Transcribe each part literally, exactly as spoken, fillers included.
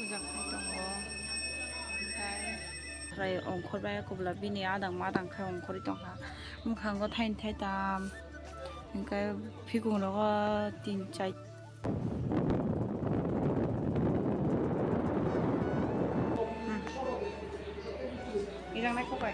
Tongo. Onkhe ongkhor bai kubla bini adang madang khe ongkhorwi tongkha. Mwkhango thaini thaitam. Hinkhe phikung rogo tin chai. Hmm. Ijang nai khobai.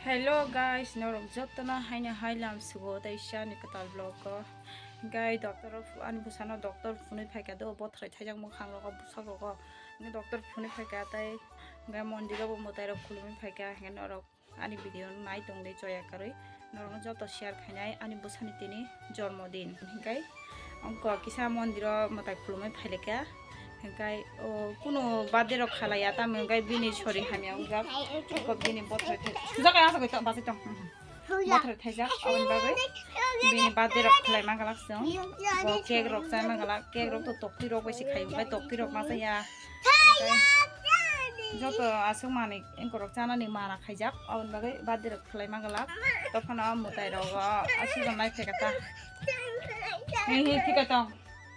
Hello guys, norok jotono haino hai lam sugo tei sani kwtal vlog o. Hinkhe doctor o phu-, ani bwsano doctor phunwi phaikha do, bothrai thaijak mwkhang rogo, bwsak rogo. Hinkhe doctor phunwi phaikha tei hinkhe mondir o bo mwtai rok khulumwi phaikha, hinkhe norok ani video no nai tongdi choya karwi. Norokno joto share khainai ani bwsani tini jormo din. Hinkhe ongko kisa mondir o mwtai khulumwi phailekha. Hinkhe o kuno birthday rok khalaiya, tamo hinkhe bini sori hamya wngjak. Ongko bini bothrai thai-, sujak kaya aswk to, bachai tong. Bothrai thaijak, aboni bagwi bini birthday rok khlai mangalak chwng. Bo cake rok chai mangalak, cake rok to toktwi rok bai se khaio, bai toktwi rok ma chaya. Joto aswk manwi engkorok chanani mana khaijak, aboni bagwi birthday rok khlai mangalak. Tophano mwtai rogo aswk nai phaikha ta. Hi hi thika tong.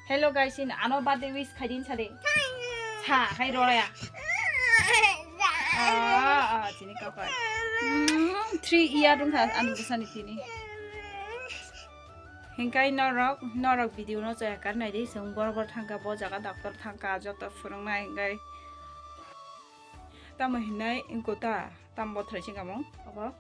Hello guys, in ano birthday wish khaidin sadi. Sa khai rora ya. Ah, ah, chini kapai. Hmm, three year dong kha ani bwsani tini. Hinkhe norok, norok video no chaya kar nai di, chwng bor bor thangkha, bo jaga doctor thangkha, joto phwrwngnai hinkhe. Tamo hinai wngkha ta, tamo bothrai se kamung, abo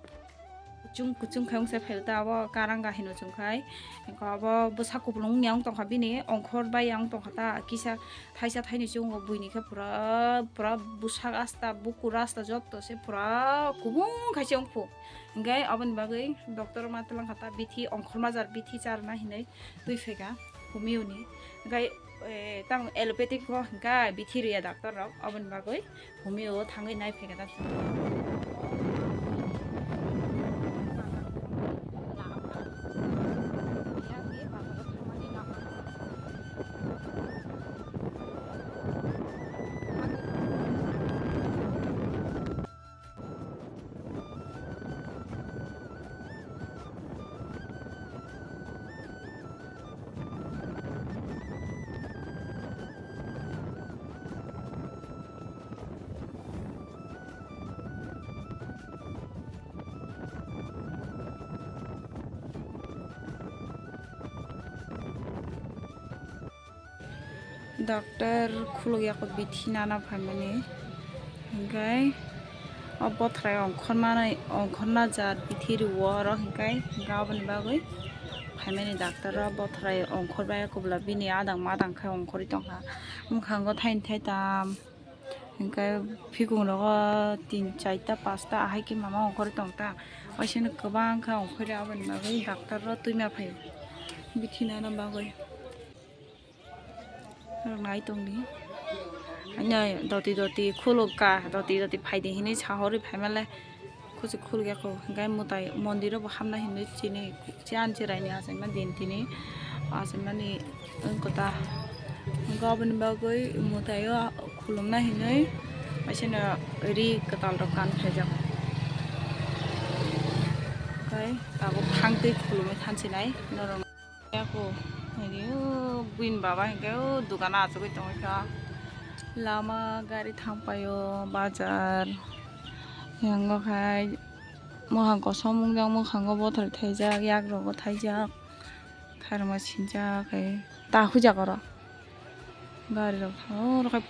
kuchung kuchung khai wngsa phaio ta, abo karanga hino chwng khai, wngkha abo bwsa kupulung wngya wng tongkha bini, ongkhor bai ya wng tongkha ta, kisa thaisa thaini se wngkha buini khe pura, pura bwsak asta, bukur asta joto se pura kubung khai se wngkhu. Hinkhe aboni bagwi doctor ma twlang kha ta bithi ongkhorma jar bithi charna hinwi twi phaikha homeo ni. Hinkhe, eh, tamo allopathic o hinkhe bithi rwya doctor rok aboni bagwi homeo o thangwi nai phaikha ta. Doctor khuluk yako bithi nana phaimani, hinkhe o bothrai ongkhornani, ongkhorna jar bithi rwo oro, hinkhe, hinkhe aboni bagwi phaimani doctor o bothrai ongkhor bai kubla bini adang madang khe ongkhorwi tongkha, mwkhango thaini thaitam. Hinkhe phikung rogo tin, charta, pasta ahai khe mama ongkhorwi tong ta. Waisano kwbang khe ongkhorwi aboni bagwi doctor o twima phaio. Bithi nana bagwi. Nai tongdi. Haino doti doti khuluk ka, doti doti phaidi hinwi sahorwi phaimale. Kuchuk khuluk ya kho, hinkhe mwtai mondir o bo hamna hinwi chini chiyan chirai ni achaima din tini achaimani wngkha ta. Hinkhe aboni bagwi mwtai o khulumna hinwi waisano ri kwtal rok kan khaijak. Hinkhe tabuk thang twi khulumwi thansinai norok. Yako, nini o buini baba hinkhe o dogano achugwi tongwi kha. Lama gari thangpaio, bazar. Yango khai mwkhang kosom wngjak, mwkhango bothor thaijak, yak rogo thaijak, khairokma sinjak, eh, ta huijak oro. Gari rok thango, oro khai.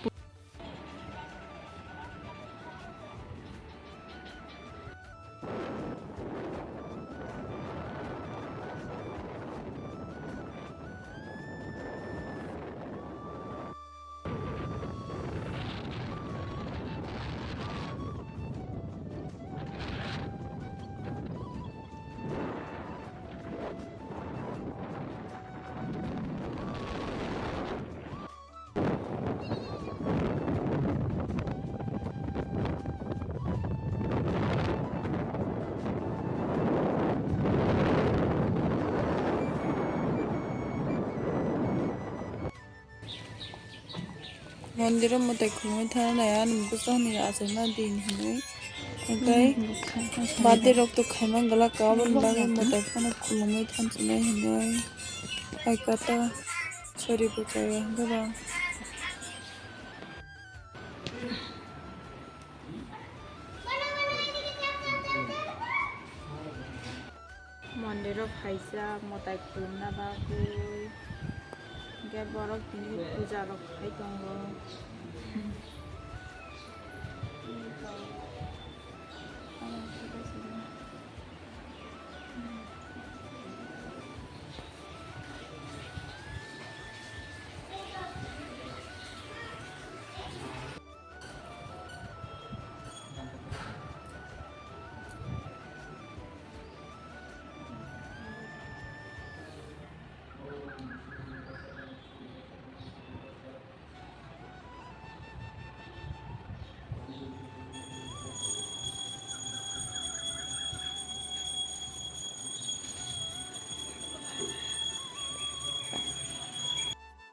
Mondir o mwtai khulumui thana nai ani bwswk ni achaima din hinwi. Hwnkhe birthday rok to khaima glak ka, aboni bagwi mwtai phano khulumui thansinai hinwi. Hai kata sori bwchaya hwnkhe ba. Mondir o phaijak mwtai khulumna bagwi, hwnkhe borok tini puja rok khai tongo.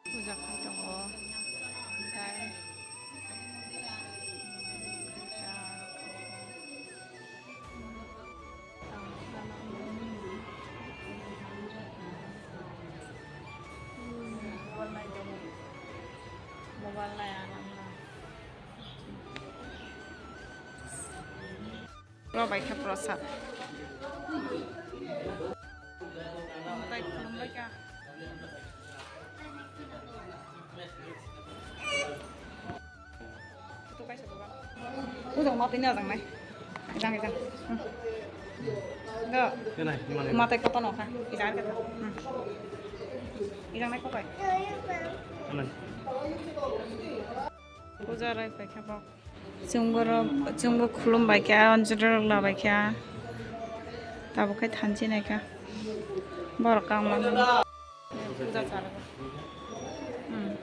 Puja khai tongo, hwnkhe Mobile nai anang na. Ro bai khe prosad. Bai khulum bai kha. Ujung ma tini ajang nai. Ijang, ijang. Hmm. Do. Kenai, mane. Matai koto no kha. Ijang kha. Hmm. Ijang nai koto. Kenai. Puja rai pai kha bo. Chwngbo rok, chwngbo khulum bai kha, anjali rok la bai kha. Tabuk khe thanchi nai kha. Borok kang mano. Puja chalago. Hmm.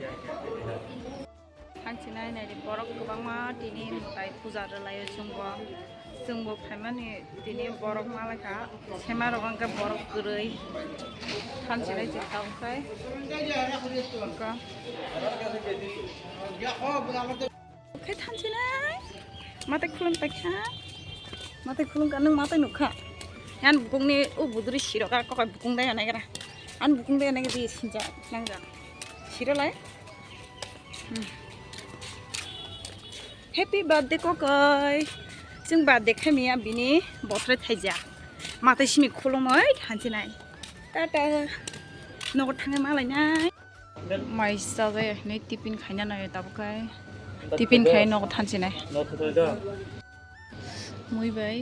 Thanchi nai nai di borok kwbangma tini mwtai puja rwlaio chwngbo. Chwngbo phaimani tini borok malai kha. Sema rok wngkha borok kwrwi. Thanchi nai chwng tabuk khai. Wngkha. Khe thanchi nai. Matai khulum pai kha. Matai khulum kha, nwng matai nuk kha. Yan bukung ni o buduri siro kha, kokai bukung dai nai gra. An bukung dai nai di sinja nang gra. Siro lai. Hmm. Happy birthday kokai. Chwng birthday khai miya bini bothrai thaija. Matai simi khulumoi thanchi nai. Tata. Nogo thangwi malai nai. Mai chajai hinwi tiffin khaina nai tabuk khai. Tiffin khai nogo thanchi nai. Mui bai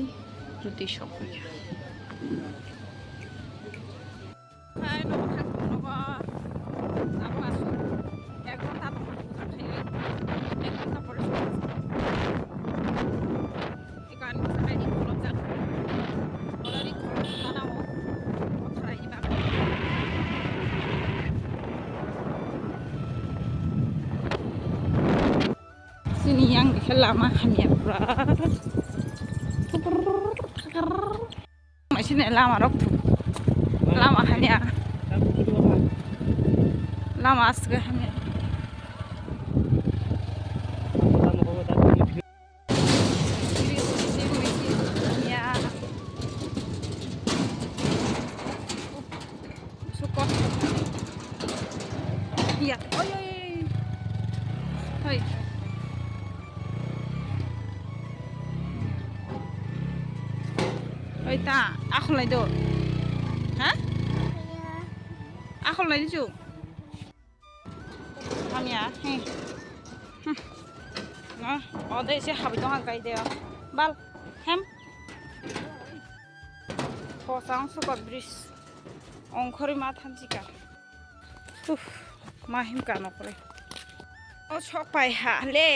ruti sok bai. Khai nogo thang nogo. Abo asuk. Ek ghonta tong khai. Ek ghonta pore. Ikan misalnya di kolom jak. Kalau di kolom sana mau. Mau try ini bang. Sini yang di lama hamya pura. Masih nih lama rok. Lama hamya. Lama asga hamya. Ya. Sukot. Iya. Oi, oi, oi. Hoi. Oi, ta. Akhol nai do. Ha? Akhol nai do chu. Hamya, he. Hmm. No, ode se habi tong kai de. Bal, hem. Posang suka bris. Ongkhori ma thanchika. Uf, ma him ka nokre. O sok pai ha le.